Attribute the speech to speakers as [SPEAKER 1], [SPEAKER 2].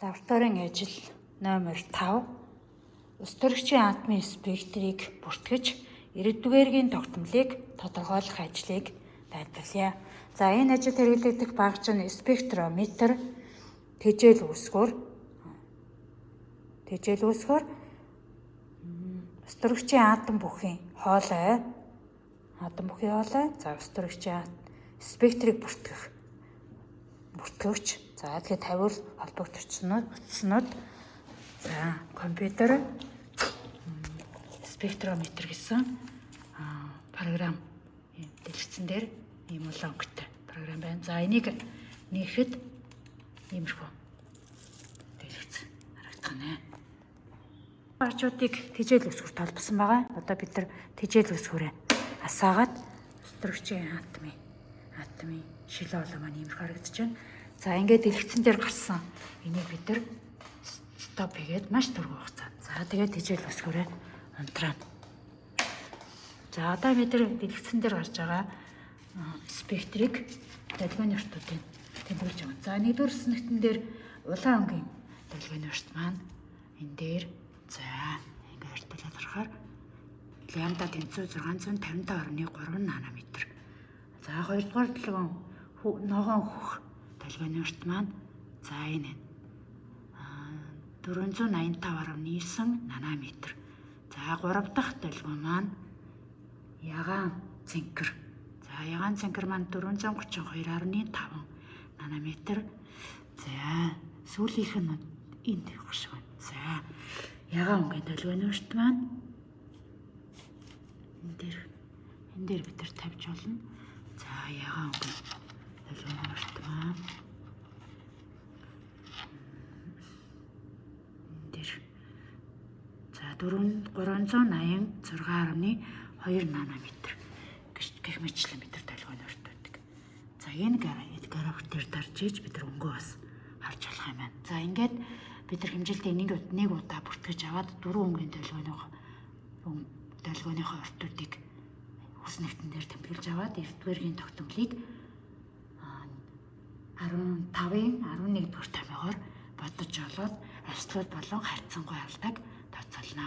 [SPEAKER 1] Лабораторийн ажил номер 5 ус төрөгчийн атомын спектрийг бүртгэж 90-р тогтмолыг тодорхойлох ажлыг тайлбарлая. За, энэ ажилд хэрэглэгдэх багаж нь спектрометр, тэжээл үүсгүүр, ус төрөгчийн атом бүхийн хоолой, за ус төрөгчийн спектрийг бүртгэх бүртгэгч, за тэгэхээр тавиур холбогдогчнууд, утаснууд, за компьютер, спектрометр гэсэн програм ийм дэлгэцэн дээр ийм улаан өнгөтэй програм байна. За, энийг нээхэд иймэрхүү дэлгэц харагдах нэ. Багажуудыг тэжээл үүсгүүр толбосон байгаа. Одоо бид нар тэжээл үүсгүүрээ асаагаад ус төрөгчийн атомын шилэн олон маань иймэрхүү харагдаж байна. За, ингээд дэлгэцэн дээр гарсан энийг бид нар стоп хийгээд маш түргэн хугацаанд. За, тэгээд тэжээл үүсгүүрээ унтраана. За, одоо бид нар дэлгэцэн дээр гарч байгаа спектрийг долгионы өртүүдийг тэмдэглэж байгаа. За, нэгдүгээр хүснэгтэн дээр улаан өнгийн долгионы өрт маань энэ дээр, за, ингээд өртүүлээд харахаар лямда тэнцүү 655.3 нанометр. За, хоёрдугаар долгион ногоон хөх долгионы өрт маань, за, энэ 485.9 нанометр. За, гурав дахь долгион маань ягаан цэнхэр. За, ягаан цэнхэр маань 432.5 нанометр. За, сүүлийнх нь энд явах шиг байна. За, ягаан өнгийн долгионы өрт маань энэ дээр бид нар тавьж болно. За, ягаан өнгийн долгионы өрт маань энэ дээр, за, 4 386.2 нанометр гэх мэтчлэн бид нар долгионы өрт байдаг. За, энэ график дээр дарж иж бид нар өнгөө бас харж болох юм байна. За, ингээд бид нар хэмжилтийг нэг удаа бүртгэж аваад дөрвөн өнгийн долгионыхоо өртүүдийг хүснэгтэн дээр тэмдэглэж аваад 9-р тогтмолыг 15-ын 11-р томьёогоор бодож олоод абсолют болон харьцангуй алдааг тооцоолно.